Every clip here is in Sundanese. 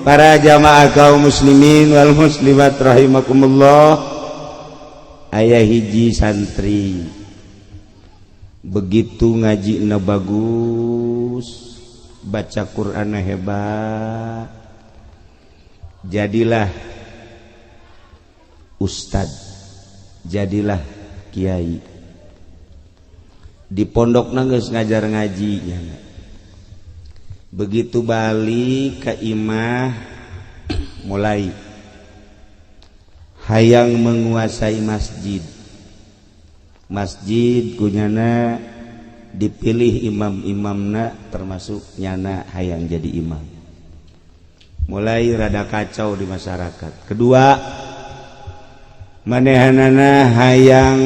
Para jamaah kaum muslimin wal muslimat rahimakumullah, aya hiji santri begitu ngaji na bagus, baca Quran hebat, jadilah ustad, jadilah kiai di pondok, geus ngajar ngaji nya. Begitu balik ke imah, mulai hayang menguasai masjid. Masjid ku nyana dipilih imam-imamna, termasuk nyana hayang jadi imam. Mulai rada kacau di masyarakat. Kedua, manehanana hayang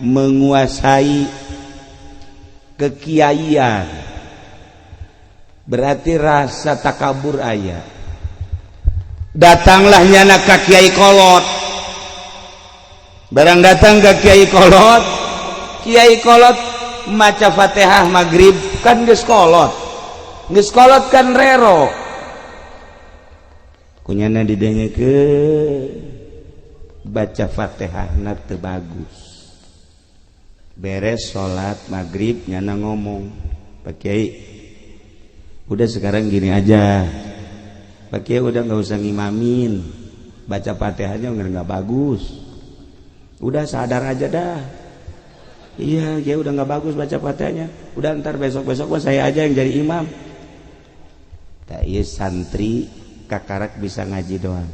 menguasai kekiaian, berarti rasa takabur aya. Datanglah nyana ka kiai kolot. Barang datang ke kiai kolot, kiai kolot maca Fatihah maghrib, kan geus kolot, geus kolot kan rero. Ku nyana didengekeun baca Fatihah na teu bagus. Beres salat maghrib, nyana ngomong, "Pak Kiai, udah, sekarang gini aja, Pak Kiai udah nggak usah ngimamin, baca Fatihahnya nggak bagus. Udah, sadar aja dah. Iya ya, udah nggak bagus baca Fatihahnya. Udah, ntar besok besok saya aja yang jadi imam." Tak, iya, santri kakarak bisa ngaji doang.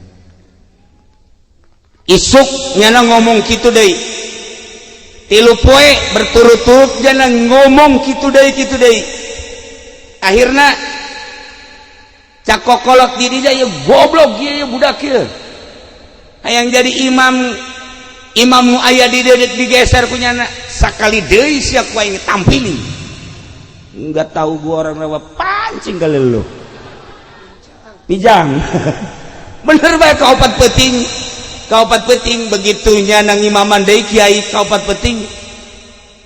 Isuk nyana ngomong gitu deh. 3 poe berturut-turut nyana ngomong gitu deh, gitu deh. Akhirnya cak kokolot diri ya, "Goblok ya budak ya, hayang jadi imam, imam nu aya di dieu digeser ku nyana. Sakali deui sia ku aing tampiling, enggak tahu gua orang Rawa Pancing kali lu pijang." Bener bae, kaopat peuting, kaopat peuting begitu nyana ngimaman deui kiai. Kaopat peuting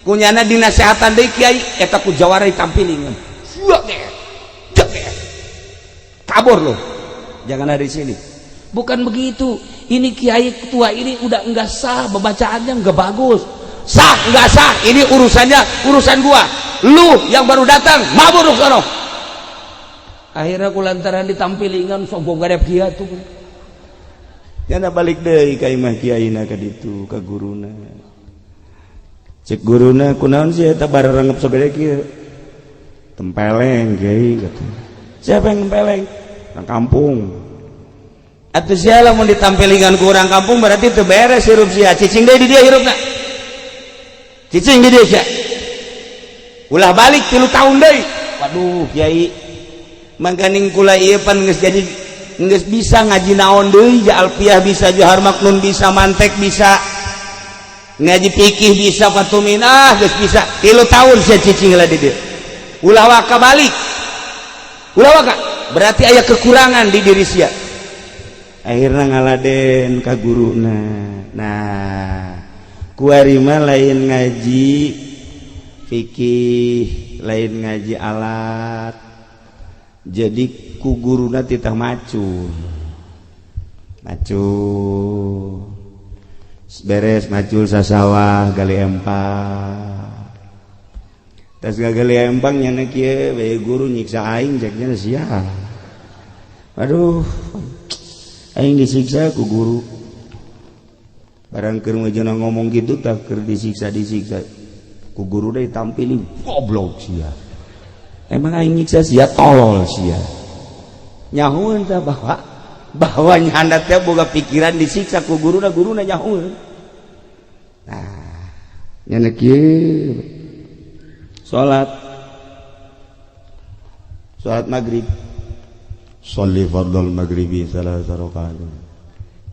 ku nyana dinasehatan deui kiai eta, ku jawara ditampiling, "Kabur lo, jangan ada di sini." "Bukan begitu, ini kiai tua ini udah enggak sah, bacaannya enggak bagus." "Sah enggak sah ini urusannya urusan gua. Lu yang baru datang, mabur lu sono." Akhirnya kulantaran ditampilingan, sombong gak ada tuh, nyana balik deui ka imah kiaina ka ditu ka guruna. Cek guruna, "Kunaon sih eta bararangep sagede kieu?" "Tempeleng, Kiai," kata. "Siapa yang tempeleng?" "Orang kampung." "Atuh sia lamun ditampilingan ku orang kampung, berarti teu beres hirup sia. Cicing deui di dieu hirupna, cicing di dieu sia, ulah balik 3 tahun deui." "Waduh, Kiai, mangkaning kula ieu pan geus jadi geus bisa ngaji naon deui ja, alfiah bisa, johar maknun bisa, mantek bisa, ngaji fikih bisa, fatumin, ah, geus bisa." "3 tahun sia cicing lah di dieu, ulah waka balik, ulah waka, berarti aya kekurangan di diri sia." Akhirnya ngaladen ka guruna. Nah, kuari mah lain ngaji fikih, lain ngaji alat, jadi ku guruna titah macul. Macul beres macul, sasawah gali empang. Tas gali empang, nyana kieu bae, "Guru nyiksa aing," ceknya sia. "Aduh, aing disiksa ku guru." Barang keur ngomong gitu, tak keur disiksa, disiksa ku guru deh, tampilin, "Goblok sia, emang aing nyiksa sia? Tolol sia." Nyahueun tah bahwa bahwa nyanda teh boga pikiran disiksa ku guruna. Guruna nyahueun. Nah, nyana kieu, salat, salat maghrib. Sholli fardal maghribi salasa rakaat.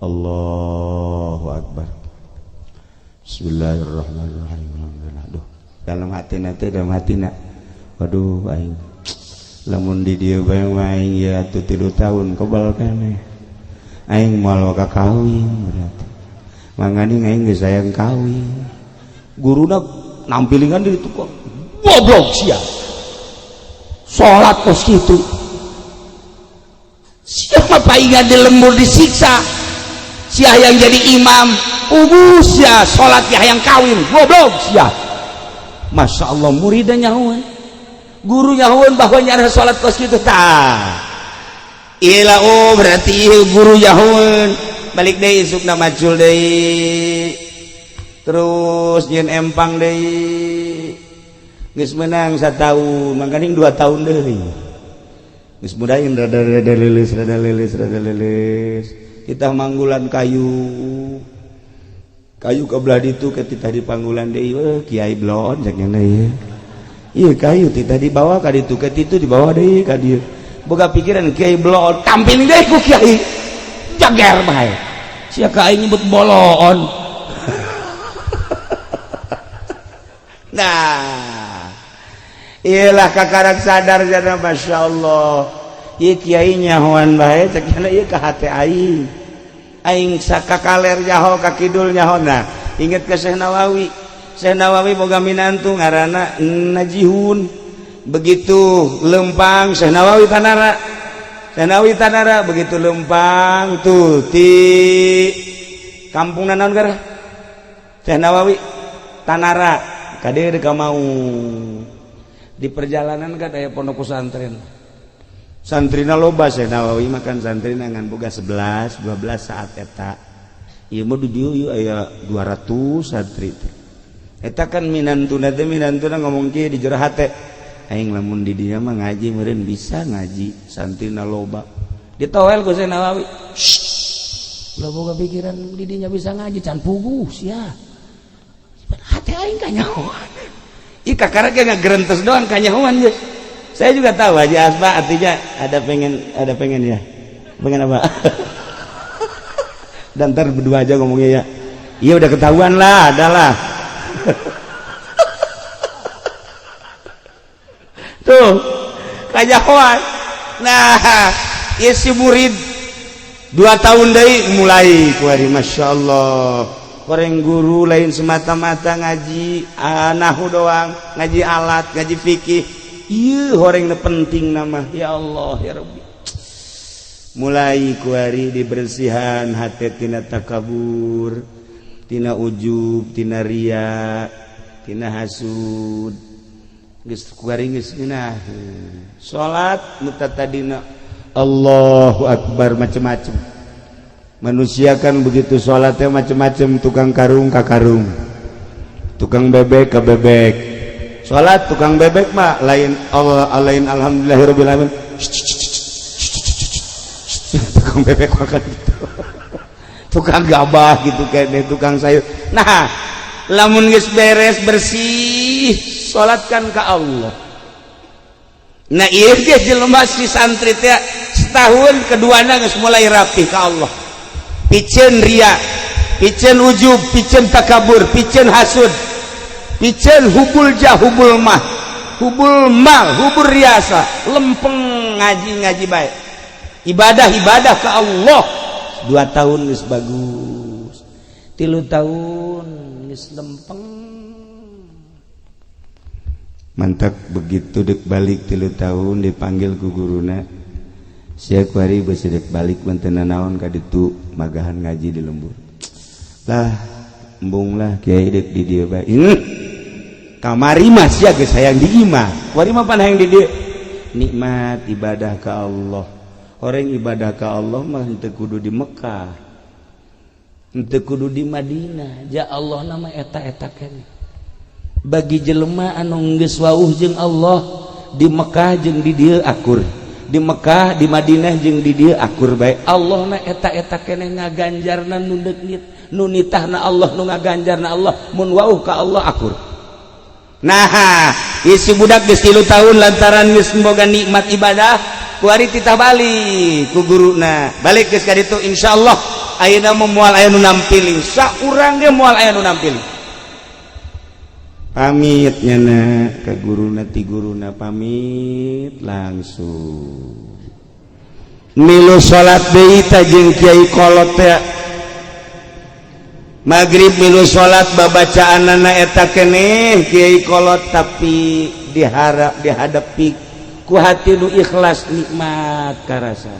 Allahu akbar. Bismillahirrahmanirrahim. Aduh, dalam hati nanti, dalam hati nak, "Waduh, aing lamun di dieu bae aing ya atuh 3 tahun kebal keneh, aing moal waka kawin berarti. Mangani aing geus hayang kawin." Guruna nampilingan di itu kok, "Goblok sia, salat kos kitu sia." Isuk mah paingan di lembur disiksa. Sia yang jadi imam, ubu sia salat ya yang kawin, goblok sia. Masya Allah, muridnya nyahuan. Guru nyahuan bahwa nyara salat kos kitu tah. Ila oh berarti guru nyahuan. Balik deui isukna macul deui. Terus nyieun empang deui. Geus menang satahun, mangkaning 2 tahun deui. Geus mudahin rada-rada leuleus, rada leuleus, rada leuleus. Kita manggulan kayu. Kayu ke belah ditu ke titah di panggulan deui, weh kiai blon cek nya ieu. Ieu kayu titah dibawa ka ditu ke ditu dibawa deui ka dieu. Boga pikiran kiai blon, tampil deui ku kiai. Jager bae. Sia ka aing nyebut bolon. Nah, iyalah kakarak sadar jana masya Allah. Ieu kiai nyahoan bae cek nya ieu ka hate aing. Aing sakakaler nyaho ka kidul nyaho. Nah, inget ke Syekh Nawawi. Syekh Nawawi boga minantu ngaranna Najihun. Begitu lempang Syekh Nawawi tanara. Syekh Nawawi tanara begitu lempang tuh ti kampung naon gara? Syekh Nawawi tanara ka dieu ka mau. Di perjalanan kan aya pondok pesantren. Santrina loba Syekh Nawawi makan santrina ngan boga 11, 12 saat eta. Ieu mah di dieu ieu aya 200 santri teh. Eta kan minantuna teh minantuna ngomong kieu di jero hate. Aing lamun di dieu mah ngaji meureun bisa ngaji santrina loba. Ditoel ku Syekh Nawawi. Shh. Ulah boga pikiran di dinya bisa ngaji can puguh sia. Hate aing kanyahoan. Ih kakara ge ngagerentes doang kanyahoan geus. Saya juga tahu Haji Asma artinya ada pengen ya. Pengen apa? Dan ntar berdua aja ngomongnya ya. Iya udah ketahuan lah, adalah. Tuh, kanyahoan. Nah, ieu si murid 2 tahun deui mulai kuari Masya Allah. Koreng guru lain semata-mata ngaji nahu doang, ngaji alat, ngaji fikih. Ieu horeng penting nama ya Allah ya Rabbi. Mulai kuari dibersihan hati tina takabur, tina ujub, tina ria, tina hasud. Geus kuari geus ngeunah. Salat nu tadina Allahu akbar macem-macem. Manusia kan begitu salatnya macem-macem, tukang karung ka karung, tukang bebek ka bebek. Salat tukang bebek mah lain Allah lain alhamdulillahirabbil alamin. Tukang bebek makan gitu. Tukang gabah gitu kayaknya, tukang sayur. Nah, lamun geus beres bersih salatkan ka Allah. Nah, ieu ge jelema si santri teh setahun keduana geus mulai rapi ka Allah. Piceun ria, piceun ujub, piceun takabur, piceun hasud, piceun hubul jah, hubul mah, hubul mal, hubul riasa, lempeng ngaji-ngaji baik. Ibadah-ibadah ke Allah. 2 tahun geus bagus. 3 tahun geus lempeng. Mantap begitu dek balik 3 tahun dipanggil ku guruna. Sia kuari beusi dek balik mantena naon ka ditu magahan ngaji di lembur. Lah embung lah kiai dek di dieu bae. Kamari mah sia geus hayang di imah. Kuari mah pan hayang di dieu. Nikmat ibadah ka Allah. Orang ibadah ka Allah mah henteu kudu di Mekah. Henteu kudu di Madinah. Ja Allah nama eta-eta keneh. Bagi jelema anu geus wauh jeung Allah di Mekah jeung di dieu akur. Di Mekah, di Madinah jeung di dieu akur bae. Allah na eta-eta keneh ngaganjarna nu deuk nu nitahna Allah nu ngaganjarna Allah mun wauh ka Allah akur. Nah, isi budak geus 3 tahun lantaran geus boga nikmat ibadah, kuari titah balik ku guruna. Balik geus ka ditu insyaallah ayeuna mah moal aya nu nampiling. Saurang ge moal aya nu nampiling. Pamit nyana ke guruna ti guruna pamit langsung. Milu salat deui ta jeung kiai kolot teh. Maghrib milu salat babacaanana eta keneh kiai kolot tapi diharap dihadapi ku hati nu ikhlas nikmat karasa.